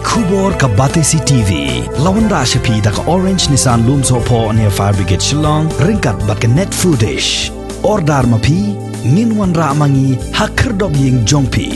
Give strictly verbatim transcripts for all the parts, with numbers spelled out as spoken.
Khubor ka Batesi T V. La wanrah sha phi da ka Orange Nissan Lumsohphoh near Fire Brigade Shillong, ryngkat bad ka Net Foodish. Order ma phi, ngin wanrah ma ngi ha khyrdop ïing jong phi.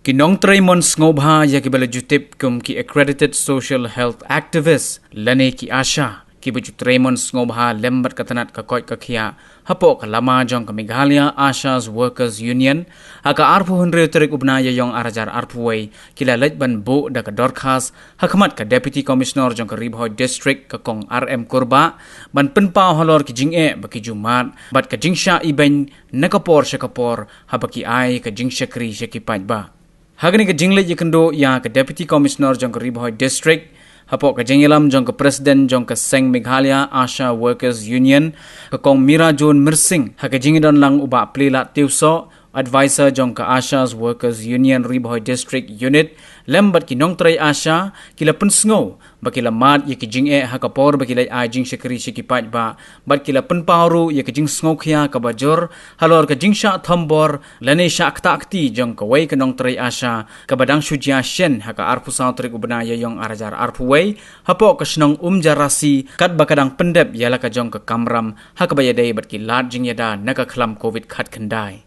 Ki nongtrei mon sngewbha ïa kiba la ju tip kum ki Accredited Social Health Activist lane ki ASHA, kiba ju trei mon sngewbha lem bad ka tnat ka koit ka khiah hapoh ka lama jong ka Meghalaya ASHA's Workers Union, ha ka arphew hynriew tarik u bnai Ïaïong ar hajar arphew wei, ki la leit ban buh da ka dorkhas ha khmat ka Deputy Commissioner jong ka Ri Bhoi District, ka Kong R M Kurbah, ban pynpaw halor ki jingeh ba ki ju mad bad ka jingshah ibeiñ na ka por sha ka por, haba ki ai ka jingshakri sha ki paidbah. Ha kane ka jingleit ïakynduh ïa ka Deputy Commissioner jong ka Ri Bhoi District, hapoh ka jingïalam jong ka President jong ka Seng Meghalaya ASHA Workers Union, ka Kong Mirajone Myrsing, ha ka jingïadon lang u Bah Plielad Tiewsoh, Advisor jong ka ASHA's Workers Union Ri Bhoi District Unit, lem bad ki nongtrei ASHA, ki la pynsngew ba ki la mad ïa ki jingeh ha ka por ba ki leit ai jingshakri sha ki paidbah, bad ki la pynpaw ruh ïa ka jingsngewkhia kaba jur halor ka jingshah thombor lane shah ktah kti jong kawei ka nongtrei ASHA, kaba dang shu jia shen ha ka arphew saw tarik u bnai Ïaïong ar hajar arphew wei, hapoh ka shnong Umjarasi, katba ka dang pyndep ïa la ka jong ka kamram, ha kaba ïadei bad ki lad jingïada na ka khlam Covid khatkhyndai.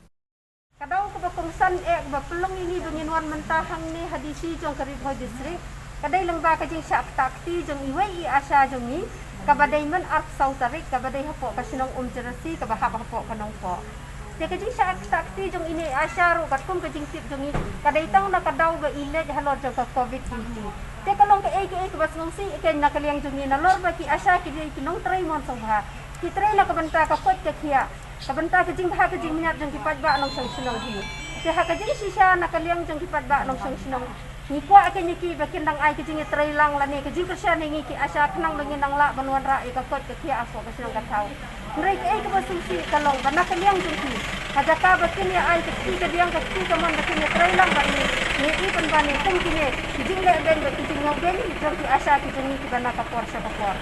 Ka daw kaba kongsan eh kaba pynlong ïa ngi ba ngin wan mynta hangne ha D C jong ka Ri Bhoi District, ka dei lyngba ka jingshah ktah kti jong iwei i ASHA jong ngi, kaba dei mynarphew saw tarik, kaba dei hapoh ka shnong Umjarasi, kaba hap hapoh ka Nongpoh. Te ka jingshah ktah kti jong ine i ASHA ruh katkum ka jingtip jong ngi, ka dei tang na ka daw ba i leit halor jong ka Covid nineteen. Te ka long kaei kaei kaba sngewsih, ka na ka liang jong ngi nalor ba ki ASHA ki dei ki nongtrei mon sngewbha. Ki trei na ka bynta ka koit ka khiah, ka bynta ka jingbha ka jingmyntoi jong ki paidbah nongshong shnong hi. Te ha ka jingshisha na ka liang jong ki paidbah nongshong shnong, ngi kwah ka ngi ki ba kin dang ai ka jingïatreilang lane ka jingkyrshan ïa ngi ki ASHA khnang ba ngin dang lah ban wanrah ïa ka koit ka khiah hapoh ka shnong ka thaw. Hynrei kaei kaba sngewsih ka long ba na ka liang jong ki, ha jaka ba kin ïa ai ka kti ka diang ka kti ka mon ba kin ïatreilang bad ngi, ngi i pynban ïa kum kine ki jingleh beiñ bad ki jingngiew beiñ jong ki ASHA ki jong ngi kiba na ka por sha ka por.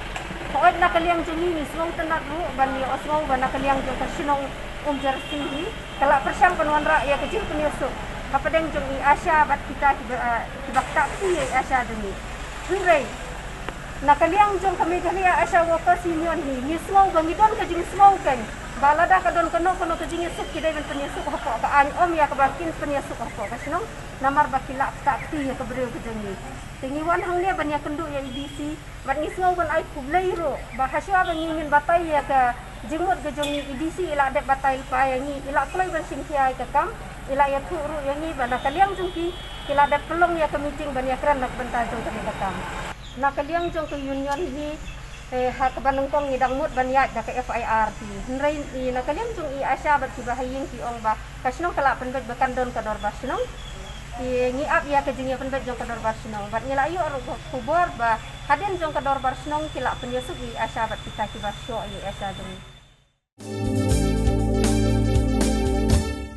Hooid na ka liang jong ngi ngi sngewtynnat ruh ban ïohsngew ba na ka liang jong ka shnong Umjarasi hi, ka la pyrshang ban wanrah ïa ka jingpynïasuk hapdeng jong i ASHA bad kita kiba, ah, kiba ktah kti ïa i ASHA jong ngi. Hynrei na ka liang jong ka Meghalaya ASHA Workers Union hi, ngi sngew ba ngi don ka jingsngew kein ba lada ka don kano kano ka jingïasuk ki dei ban pynïasuk hapoh ka aiñ, ym ïa kaba kin pynïasuk hapoh ka shnong, namar ba ki la ktah kti ïa ka briew ka jong ngi. Te ngi wan hangne ban ïakynduh ïa i D C, bad ngi sngew ban ai khublei ruh ba hashwa ba ngi ngin batai ïa ka jingmut ka jong ngi, i D C i la dep batai lypa ïa ngi, i la kloi ban shim khia ïa ka kam, i la ïathuh ruh ïa ngi ba na ka liang jong ki, ki la dep pynlong ïa ka meeting ban ïakren na ka bynta jong kane ka kam. Na ka liang jong ka union hi, eh, ha kaba nyngkong ngi dang mut ban ïaid da ka F I R hi. Hynrei i na ka liang jong i ASHA bad kiba ha ïing ki ong ba ka shnong ka la pynbeit ba kan don ka dorbar shnong. Ki ngi ap ïa ka jingïapynbeit jong ka dorbar shnong. Bad ngi la ïoh ruh ka khubor ba hadien jong ka dorbar shnong ki la pynïasuk ïa i ASHA bad kita kiba shoh ïa i ASHA jong ngi.